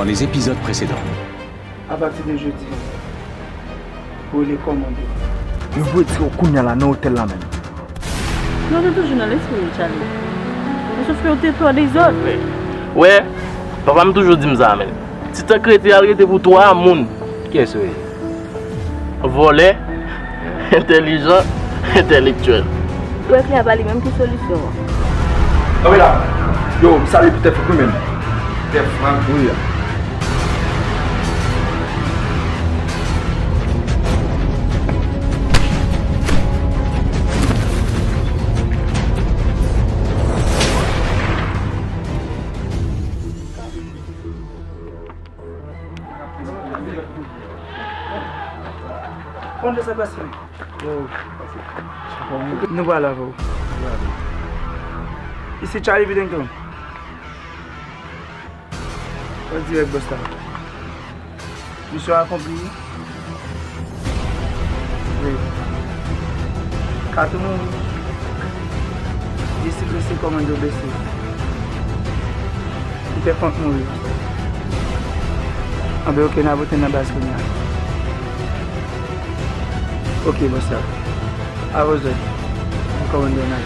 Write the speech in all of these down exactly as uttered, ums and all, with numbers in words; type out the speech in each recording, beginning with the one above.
Les épisodes précédents. Apati de jodi a, rele kòmando. Yo voye tire w kounye a la nan otèl la menm. Non, nou toujou nan lespri wi, Charlie. Men sof ke w te pè dezòd. Wè, papa m toujou di m sa, men. Ti tank rete, al rete pou twa moun. Kiyès ou ye? Vòlè, entèlijan, entèlektyèl. Wè klè a pa li menm ki solisyon an. Anmwey la, yo, m salye pou tèt ou menm. Tèt frank. Wi. Kòman sa pase? Nou pral avè w. Isi Charlie Vidington. An dirèk bòs la. Misyon akonpli. Wi. Katou mouri. Jesi blese, kòmando blese. Pita Frank mouri. Anben oke, n a vote nan baz kounye a. Oke, bòs la. Avè w zòt. Kòmando nan.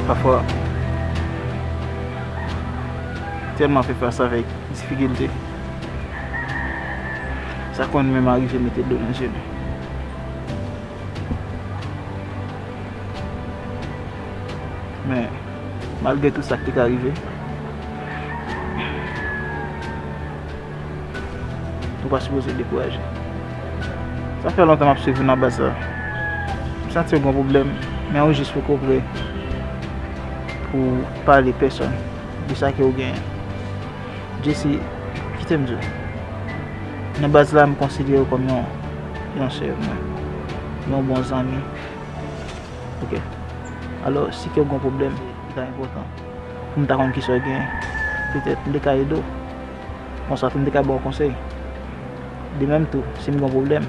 Pafwa, tèlman fè fas avèk difikilte, sa konn menm arive mete dlo nan je nou. Men, malgre tout sa k te ka rive, nou pa sipoze dekouraje. Sa fè lontan m ap swiv ou nan baz la. M santi w gen yon pwoblèm, men ou jis poko prè pou pale pèsòn de sa ke w genyen. Jesi, kite m di w, nan baz la, m konsidere w kòm yon, yon sè mwen, yon bon zanmi. Oke. Alò, si ke w gen yon pwoblèm ki ta enpòtan, Pou m ta konn kisa w gen, petèt m te ka ede w. Oswa tou m te ka ba w konsèy. De menm tou, si m gen yon pwoblèm,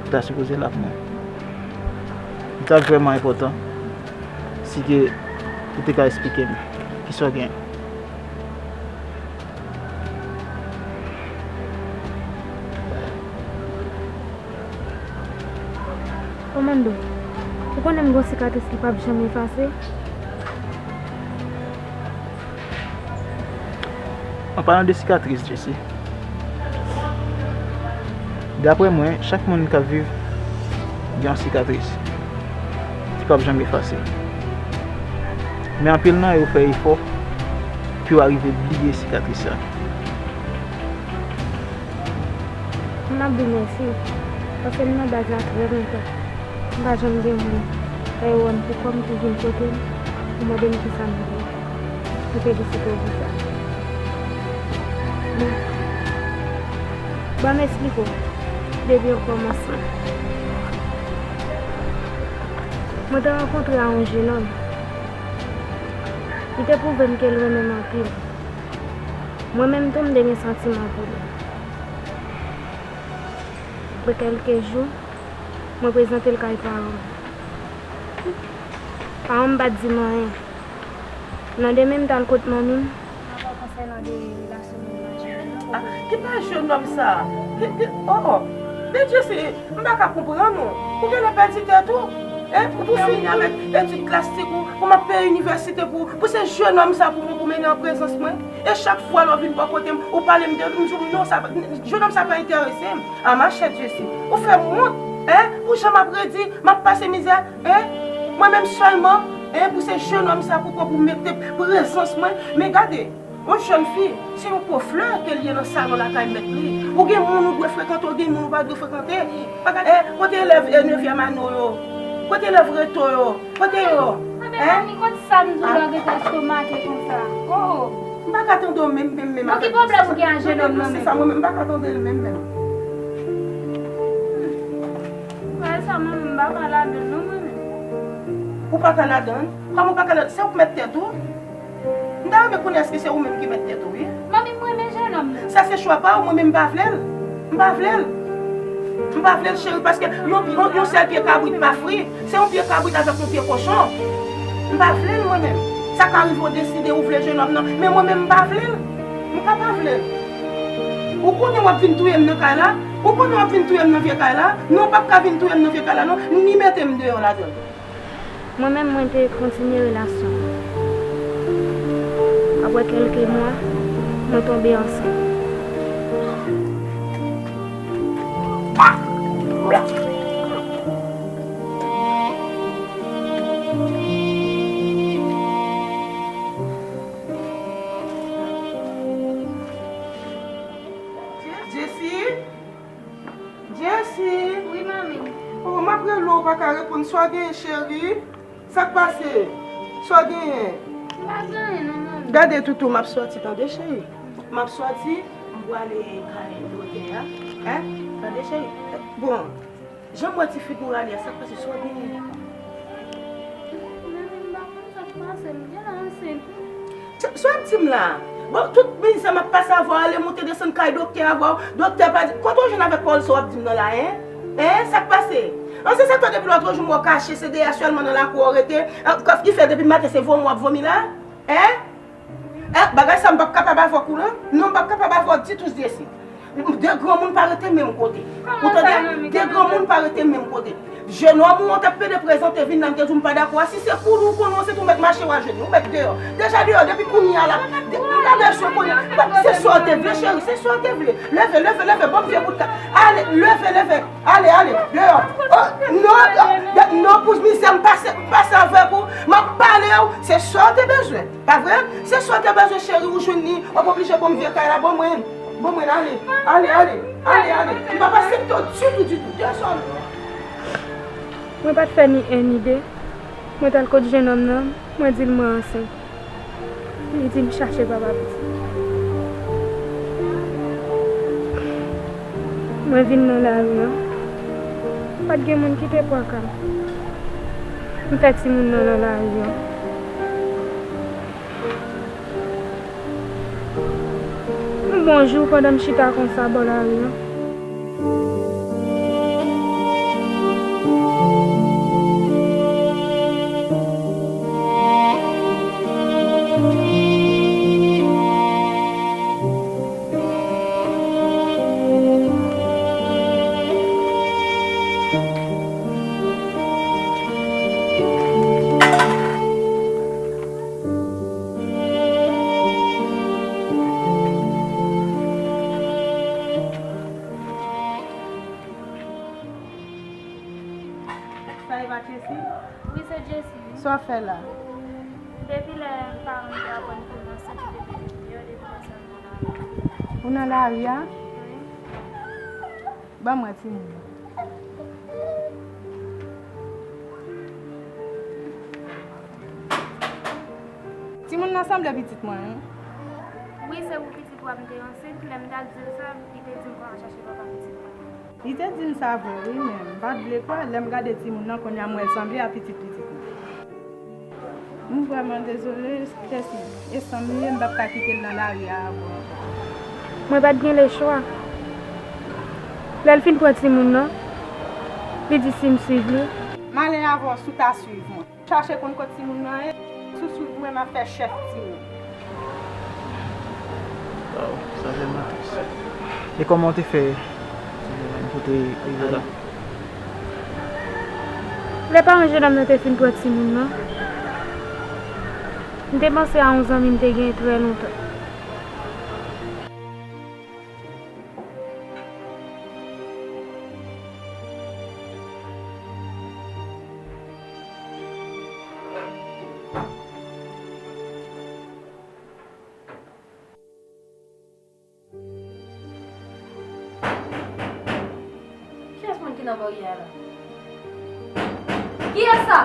ou ta sipoze la pou mwen. Li t ap vrèman enpòtan si ke ou te ka eksplike m kisa w gen. Komando, ou konnen m gen yon sikatris ki p ap janm efase? An palan de sikatris, Jesse, daprè mwen, chak moun k ap viv gen yon sikatris ki p ap janm efase. Men anpil nan yo fè efò pou yo arive bliye sikatris sa. M ap di w mèsi, paske m nan baz la trè lontan. M pa janm gen moun k ap wè m pou kò m ki vin kote m pou mande m kisa m vle. M felisite w pou sa. Bon, ban m eksplike w depi okòmansman. Mwen te rankontre a yon jenòm. Li te pwouve m ke l renmen m anpil. Mwen menm tou, m te gen santiman pou li. Apre kèlke jou, mwen prezante l kay paran m. Paran m pa t di m anyen. Nan demen, m t al kot manmi m. N ap pale konsènan de relasyon mwen ak jenòm nan. Ah, ki pa jenòm sa? Ki, ki, oh, oh. Bondye, se, m pa ka konprann ou. Ou genlè pèdi tèt ou. Hein? Ou pou fini avèk etid klasik ou, pou m ap peye inivèsite pou, pou se jenòm sa pou mwen, pou mennen an prezans mwen. E chak fwa lè w vin bò kote m, ou pale m de li, m di w non, sa pa, jenòm sa pa enterese m. A machè Jesse, ou fè m wont, hein, pou jan m ap redi, m ap pase mizè, hein. Mwen menm sèlman, hein, pou se jenòm sa pou pran, pou mete prezans mwen. Men gade, yon jèn fi, se yon po flè ke l ye nan salon lakay mèt li. Ou gen moun ou dwe frekante, ou gen moun ou pa dwe frekante. Hein, kote elèv, eh, nevyèm ane w yo? Kote elèv reto yo? Kote yo? Anben, hein? Mami, kot sa m di w la gentan estomake konsa? Oh, oh. M pa ka tande w menm, menm, menm. Bon, ki pwoblèm ou gen ak jenòm nan menm? Se sa, mwen menm, m pa ka tande l menm, menm. Bagay sa, mwen menm, m pa ka ladan l non, mwen menm. Ou pa ka ladan l? Kòman ou pa ka ladan l? Se ou k mèt tèt ou? M ta renmen konnen èske se ou menm ki mèt tèt ou, wi. Manmi, m renmen jenòm nan. Sa se chwa pa w, mwen menm m pa vle l. M pa vle l. M pa vle l, cheri, paske yon, yon, yon sèl pye kabrit pa fri. Se yon pye kabrit avèk yon pye kochon. M pa vle l, mwen menm. Sa ka rive w deside ou vle jenòm nan, men mwen menm m pa vle l. M ka pa vle l. Ou konnen w ap vin touye m nan kay la? Ou konnen w ap vin touye m nan vye kay la? Non, w p ap ka vin touye m nan vye kay la, non. Ni mete m deyò ladan l. Mwen menm, mwen te kontinye relasyon an. Apre kèlke mwa, mwen tonbe ansent. Jesse? Jesse! Wi, manmi. Oh, m ap rele w, ou pa ka reponn. Sa w genyen, cheri? Sa k pase? Sa w genyen? M pa gen anyen, non, manmi. Gade, toutou, m ap sòti, tande, cheri? M ap sòti, m pwale kay doktè a. Hein? Tande, cheri? Bon, jan m wè ti figi w rale a, sa k pase? Sa w genyen? Manmi, m pa konn sa k pase, m genlè ansent wi. Sa w ap di m la? Bon, tout mizè m ap pase avè w, ale moute desann kay doktè avè w, doktè pa di, kote w jwenn avèk pawòl sa w ap di m nan la, en? En? Sa k pase? An, se sa k fè depi lòt jou m wè w kache, se dèyè sèlman nan lakou w rete, an, kòf ki fè depi maten se vomi w ap vomi la? En? En, bagay sa m p ap kapab avèk ou non. Non, m p ap kapab avè w ditou, Jesse. De granmoun pa rete menm kote. Ou tande? De granmoun pa rete menm kote. Jenòm ou an t ap pede prezante vin la, m te di w m pa dakò a. Si se kouri w konnen w, se tou mèt mache w a jwenn li, ou mèt deyò. Deja deyò depi kounye a la. M pa bezwen konnen. Se sa w te vle, cheri, se sa w te vle. Leve, leve, leve, banm vye bout kay. Ale, leve, leve. Ale, ale, deyò. Oh, non, non, non, pou mizè m pase, m pase avèk ou. M ap pale w, se sa w te bezwen. Pa vre? Se sa w te bezwen, cheri, ou jwenn li. W ap oblije banm vye kay la, ban mwen. Ban mwen, ale. Ale, ale. Ale, ale. M p ap aksepte w ditou, ditou. Desann. Mwen pa t fè ni en ni de. Mwen t al kot jennonm nan, mwen di l mwen ansent. Li di m chache papa pitit. Mwen vin nan lari an. Pa t gen moun ki te pran ka m. M fè timoun nan nan lari an. Bonjou, pandan m chita konsa bò lari an. Sa e pa Jessy? Wi, se Jessy, wi. Sa w ap fè la? Depi lè paran m te aprann pou m ansent, li te mete m deyò, depi lè sa m nan lari. Ou nan lari a? Wi. Ban m wè timoun nan. Timoun nan sanble pitit mwen, wi. Wi, se pou pitit ou a m te ansent. Lè m t al di l sa, li te di m pou al chache papa pitit mwen. Li te di m sa vre, wi, men m pa t vle kwè. Lè m gade timoun nan, kounye a m wè l sanble a pitit pitit mwen. M vrèman dezole, Jessy. E sa m ye, m p ap ka kite l nan lari a avè w ankò. Mwen pa t gen lechwa. Lè l fin pran timoun nan, li di si m swiv li. M ale avè w si w ta swiv mwen. Chache konn kot timoun nan ye. Si w swiv mwen, m ap fè chèf timoun. Waw, sa vrèman tris. E kòman w te fè pou w te rive la? Lè paran jennonm nan te fin pran timoun nan, m te panse a yon zanmi m te gen trè lontan. Kiyès moun ki nan baryè a la? Kiyès sa?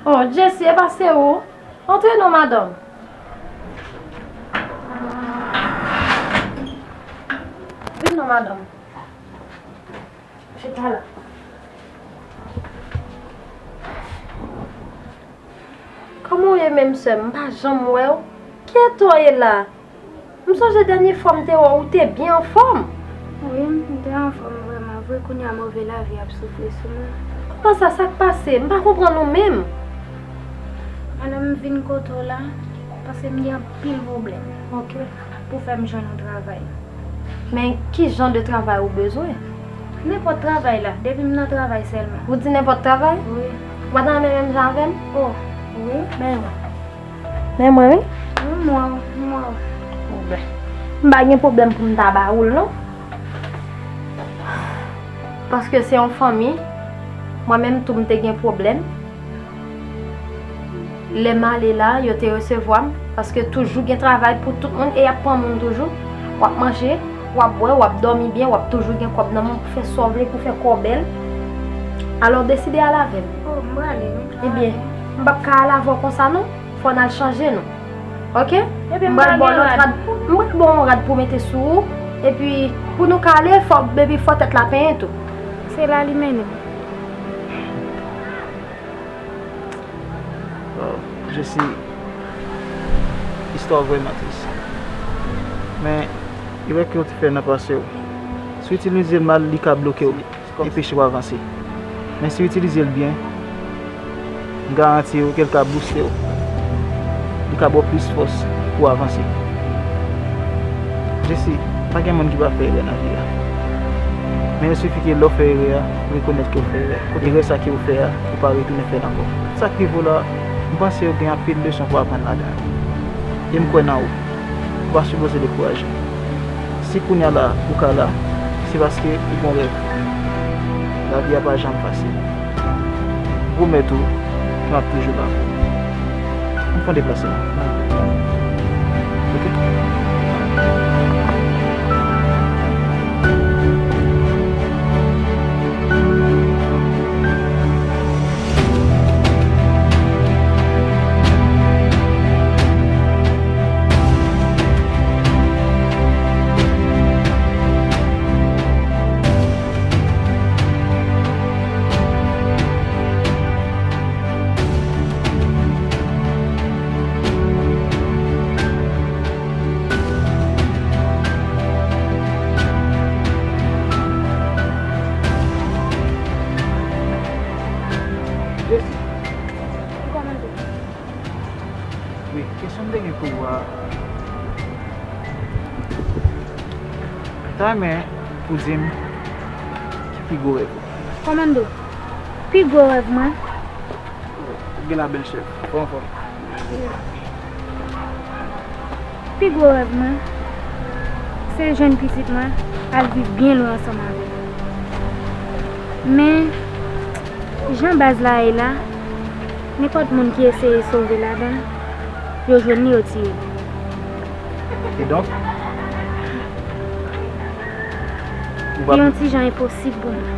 Oh, Jessy, e pa se ou? Antre non, madanm. Vin non, madanm. Chita la. Kòman w ye menm, sè m? M pa janm wè w. Kiyès w ye la? M sonje dènye fwa m te wè w, ou te byen anfòm. Wi, m te anfòm vrèman vre. Kounye a move lavi ap soufle sou mwen. Kòman sa, sa k pase? M pa konprann ou menm. Madanm, m vin kote w la, paske m gen anpil pwoblèm. Ok. Pou fè m jwenn yon travay. Men ki jan de travay ou bezwen? Nenpòt travay la, depi m nan travay sèlman. Ou di nenpòt travay? Wi. Ou pa ta renmen menm jan avè m? Oh, wi. Men mwen. Men mwen, wi. M wè w, m wè w. Bon, ben. M pa gen pwoblèm pou m ta ba ou l, non. Paske se yon fanmi. Mwen menm tou, m te gen pwoblèm. Lè m ale la, yo te resevwa m, paske toujou gen travay pou tout moun e y ap pran moun toujou. W ap manje, w ap bwè, w ap dòmi byen, w ap toujou gen kòb nan men w pou fè sa w vle, pou fè kò w bèl. Alò, deside al avè m. Oh, m prale, m prale. Ebyen, m p ap ka al avè w konsa non. Fò n al chanje nou. Ok? Ebyen, m pral ba w yon rad. M pral ba w yon rad pou w mete sou ou. Epi, pou nou ka ale, fò, epi fò tèt la penyen tou. Se la li mennen m. Waw, Jessy, istwa w vrèman tris. Men, erè ke w te fè nan pase w, si w itilize l mal, li ka bloke w, enpeche w avanse. Men si w itilize l byen, m garanti w ke l ka bouste w. Li ka ba w plis fòs pou w avanse. Jessy, pa gen moun ki pa fè erè nan vi a. Men il suffit ke lè w fè erè a, ou rekonèt ke w fè erè. Erè sa ke w fè a, ou pa retounen fè l ankò. Sa k rive w la, m panse w gen anpil leson pou w aprann ladan l. E m kwè nan ou. Ou pa sipoze dekouraje. Si kounye a la ou ka la, se paske ou gon rèv. Lavi a pa janm fasil. M pwomèt ou, m ap toujou la pou ou. M fè yon deplase la. Ok? Ou a ta renmen pou di m ki pi gwo rèv ou? Kòmando, pi gwo rèv mwen. Ou gen la bèl chèf. Fò anfòm. Pi gwo rèv mwen, se jwenn pitit mwen, al viv byen lwen ansanm avè l. Men, jan baz la ye la, nenpòt moun ki eseye sove ladan l, yo jwenn li, yo tiye l. Edonk, ou pa... Li yon ti jan enposib pou mwen.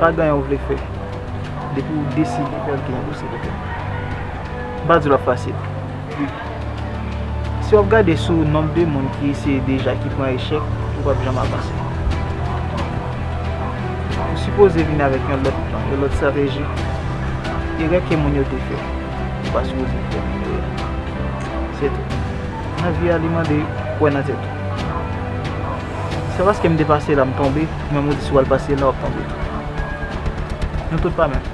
Pa gen anyen w vle fè. Depi w deside fè l, li enposib, oke? M pa di l ap fasil. Si w ap gade sou nonb de moun ki eseye deja, ki pran echèk, ou p ap janm avanse. Ou sipoze vin avèk yon lòt plan, yon lòt estrateji. Erè ke moun yo te fè, ou pa sipoze fè menm erè. Se tou. Nan vi a, li mande kwè nan tèt ou. Se pa paske m te pase la, m tonbe, ou menm ou di si w al pase la, w ap tonbe tou. Nou tout pa menm.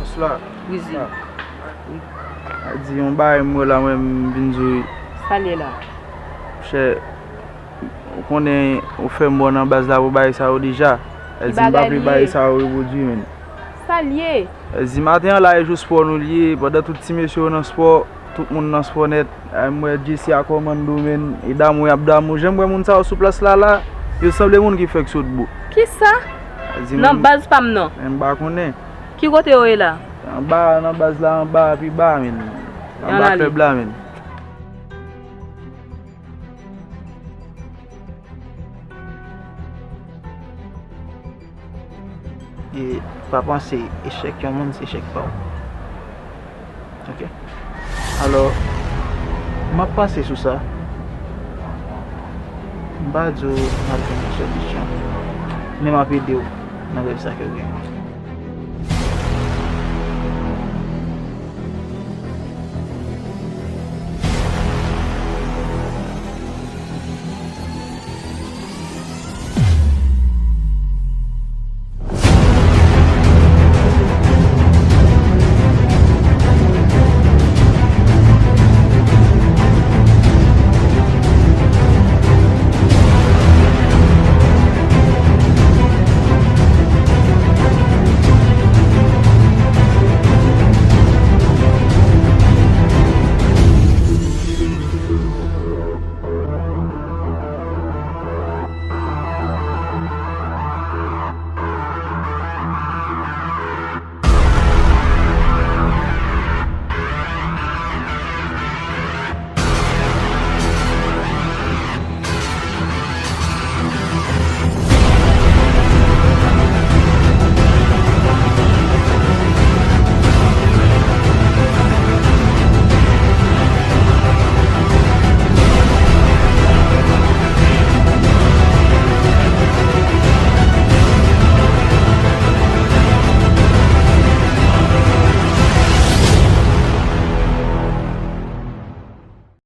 Bonswa. Wizi. A di yon bagay m wè la, mwen m vin di w wi. Sa l ye la? Chè, ou konnen ou fè m bò nan baz la pou bagay sa yo deja. Ki bagay li ye? Bagay sa yo repwodui, menn. Sa l ye? Di maten an la, e jou spò nou li ye, pandan tout ti mesye yo nan spò, tout moun nan spò nèt. Ay, m wè Jesse a kòmando, menn, e damou y ap damou. Jan m wè moun sa yo sou plas la, la, yo sanble moun ki fèk sot bou. Kisa? Nan baz pa m nan. Men m pa konnen. Ki kote yo ye la? Anba, nan baz la, anba, pi ba, menn. Anba klèb la, menn. E pa panse echèk yon moun se echèk pa w. Oke? Alò, m ap panse sou sa. M pa di w m ap jwenn yon solisyon, men m ap ede w nan rèv sa ke w genyen.